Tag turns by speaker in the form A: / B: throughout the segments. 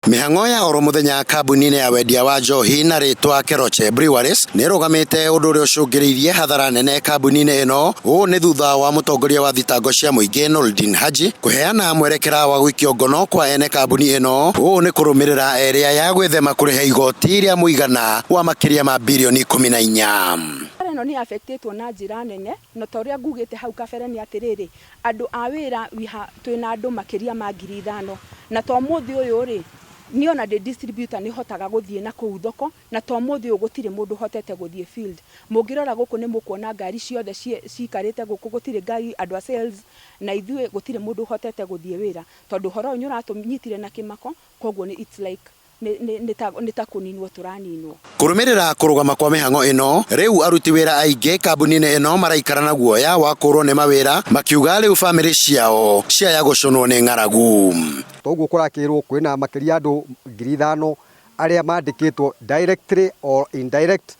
A: Mĩhang'o ya oro mũthenya kambuni-inĩ ya wendia wa njohi na rĩtwa Keroche Breweries nĩ ĩrũgamĩte, ũndũ ũrĩa ũcũngĩrĩirie hathara nene kambuni-inĩ ĩno. Ũũ nĩ thutha wa mũtongoria wa thitango cia mũingĩ Noordin Haji kũheana mwerekera wa gũikio ngono kwa ene kambuni ĩno. Ũũ nĩ kũrũmĩrĩra ĩrĩa ya gwĩthema kũrĩha igoti rĩa mũigana wa makĩria ma birioni 14.
B: Biacara ĩno nĩ affectĩtwo na njĩra nene, na ta ũrĩa ngugĩte hau kabere nĩ atĩrĩrĩ, andũ a wĩra twĩna andũ makĩria ma 5,000, na ta ũmũthĩ ũyũ rĩ, niĩ ona ndĩ distributor nĩ hotaga gũthiĩ na kũu thoko, na ta ũmũthĩ ũyũ gũtirĩ mũndũ ũhotete gũthiĩ field. Mũngĩrora gũkũ nĩ mũkuona ngari ciothe cikarĩte gũkũ, gũtirĩ ngari, andũ a sales na ithuĩ gũtirĩ mũndũ ũhotete gũthiĩ wĩra, tondũ ũhoro ũyũ nĩ ũratũnyitire na kĩmako, koguo it's like nĩ ta kũninwo tũraninwo.
A: Kũrũmĩrĩra kũrũgama kwa mĩhang'o ĩno, rĩu aruti wĩra aingĩ kambuni-inĩ ĩno maraikara na guoya wa kũrwo nĩ mawĩra, makiuga rĩu bamĩrĩ ciao ciaya gũcũnwo nĩ ng'aragu.
C: Toguo kũrakĩrwo kwĩna makĩria andũ 5,000 arĩa mandĩkĩtwo directly or indirect,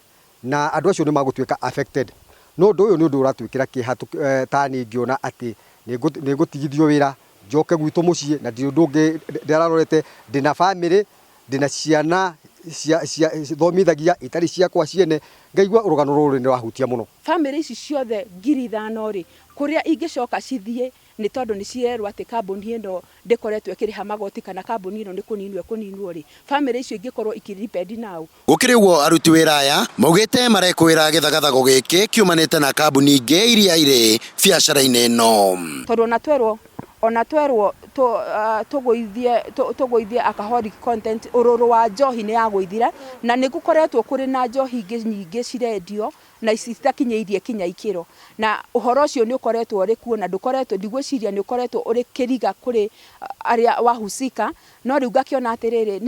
C: na andũ acio nĩ magũtuĩka affected. No ũndũ ũyũ nĩ ũndũ ũratwĩkĩra kĩeha ta niĩ ngĩona atĩ nĩ ngũtigithio wĩra njoke gwitũ mũciĩ, na ndirĩ ũndũ ũngĩ ndĩrarorete. Ndĩna bamĩrĩ, ndĩna ciana cia thomithagia itarĩ ciakwa ciene. Ngaigua rũgano rũrũ nĩ rwahutia mũno.
B: Bamĩrĩ ici ciothe 5,000 rĩ, kũrĩa ingĩcoka cithiĩ, nĩ tondũ nĩ cirerwo atĩ kambuni ĩno ndĩkoretwo ĩkĩrĩha magoti kana kambuni ĩno nĩ kũninwo ĩkũninwo rĩ, bamĩrĩ icio ingĩkorwo ikĩ now?
A: Gũkĩrĩ ũguo, aruti wĩra aya maugĩte marekwĩra gĩthagathago gĩkĩ kiumanĩte na kambuni ingĩ iria irĩ biacara-inĩ ĩno.
B: Tondũ ona twerwo tũgũithie alcoholic content, ũrũrũ wa njohi nĩ yagũithire, na nĩ gũkoretwo kũrĩ na njohi ingĩ nyingĩ cirendio na citakinyĩirie kinya ikĩro, na ũhoro ũcio nĩ ũkoretwo ũrĩ kuo na ndũkoretwo, ndigwĩciria nĩ ũkoretwo ũrĩ kĩriga kũrĩ arĩa wahusika. No rĩu ngakĩona atĩrĩrĩ,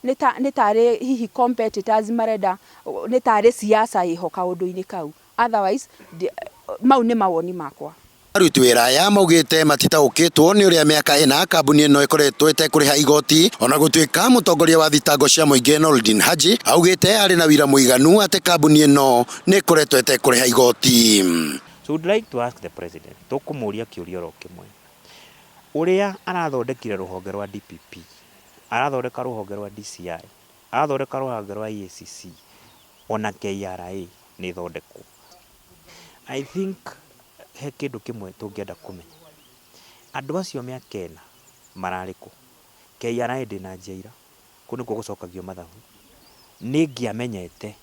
B: nĩ tarĩ hihi competitors marenda, nĩ tarĩ siasa ĩho kaũndũ-inĩ kau. Otherwise mau nĩ mawoni makwa.
A: Aruti wĩra aya maugĩte matitaũkĩtwo nĩ ũrĩa mĩaka 4 kambuni ĩno ĩkoretwo ĩtekũrĩha igoti, ona gũtuĩka mũtongoria wa thitango cia mũingĩ Noordin Haji augĩte arĩ na wĩira mũiganu atĩ kambuni ĩno nĩ ĩkoretwo ĩtekũrĩha igoti.
D: So we'd like to ask the president, tũkũmũria kĩũria oro kĩmwe, ũrĩa arathondekire rũhonge rwa DPP, arathondeka rũhonge rwa DCI, arathondeka rũhonge rwa EACC, ona KRA nĩ ĩthondekwo. I think he kĩndũ kĩmwe tũngĩenda kũmenya, andũ acio mĩaka 4 mararĩ kũ? KRA ndĩnanjia ira, kũu nĩkuo gũcokagio mathabu. Nĩ ngĩamenyete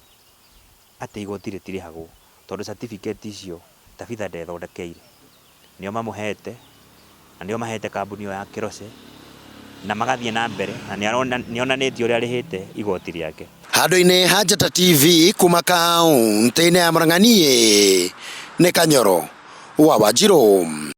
D: atĩ igoti rĩtirĩhagwo, tondũ certificate icio Tabitha ndethondekeire, nĩo mamũhete na nĩo mahete kambuni ĩyo ya Keroche na magathiĩ na mbere na nĩonanĩtie ũrĩa arĩhĩte igoti rĩake.
A: Handũ-inĩ ha Njata TV kuma kaũntĩ-inĩ ya Murang'a, niĩ nĩ Kanyoro wa Wanjirũ.